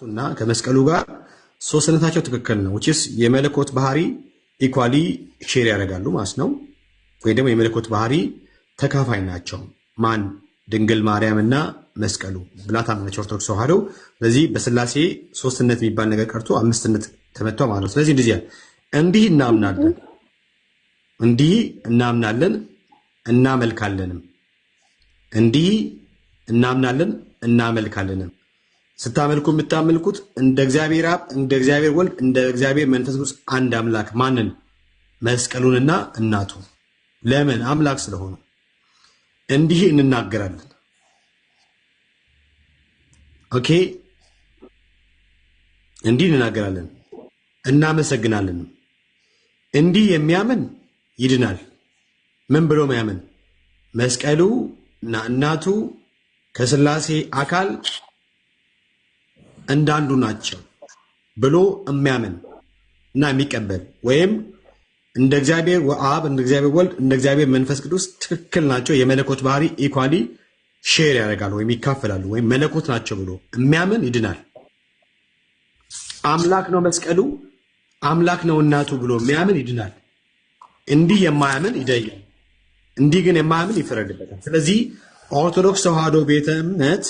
እና ከመስቀሉ ጋር ሶስትነታቸው ትክክል ነው። Which is የመለኮት ባህሪ equally share ያደርጋሉ ማለት ነው። ወይ ደግሞ የመለኮት ባህሪ ተካፋይ ናቸው። ማን? ድንግል ማርያም እና መስቀሉ ብላ ታምናለች ኦርቶዶክስ ተዋህዶ። ስለዚህ በስላሴ ሶስትነት የሚባል ነገር ቀርቶ አምስትነት ተመቷ ማለት ነው። ስለዚህ እንደዚህ እንዲህ እናምናለን፣ እንዲህ እናምናለን እናመልካለንም፣ እንዲህ እናምናለን እናመልካለንም። ስታመልኩ የምታመልኩት እንደ እግዚአብሔር አብ፣ እንደ እግዚአብሔር ወልድ፣ እንደ እግዚአብሔር መንፈስ ቅዱስ አንድ አምላክ ማንን? መስቀሉንና እናቱ። ለምን? አምላክ ስለሆኑ። እንዲህ እንናገራለን። Okay፣ እንዲህ እንናገራለን፣ እናመሰግናለን። እንዲህ የሚያምን ይድናል። ምን ብሎ ሚያምን? መስቀሉ እና እናቱ ከስላሴ አካል እንዳንዱ ናቸው ብሎ የሚያምን እና የሚቀበል ወይም እንደ እግዚአብሔር አብ፣ እንደ እግዚአብሔር ወልድ፣ እንደ እግዚአብሔር መንፈስ ቅዱስ ትክክል ናቸው፣ የመለኮት ባህሪ equally share ያደርጋሉ ወይም ይካፈላሉ ወይም መለኮት ናቸው ብሎ የሚያምን ይድናል። አምላክ ነው መስቀሉ፣ አምላክ ነው እናቱ ብሎ የሚያምን ይድናል። እንዲህ የማያምን ይደያል። እንዲህ ግን የማያምን ይፈረድበታል። ስለዚህ ኦርቶዶክስ ተዋህዶ ቤተ እምነት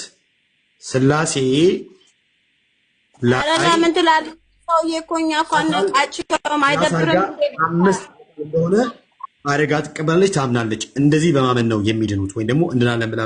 ስላሴ ላይ ምን ትላለህ? ሰውዬ እኮ እኛ እኮ አናውቃቸውም። አይደብርም? አምስት እንደሆነ አደጋ ትቀበላለች፣ ታምናለች። እንደዚህ በማመን ነው የሚድኑት ወይም ደግሞ እንድናለን ብላ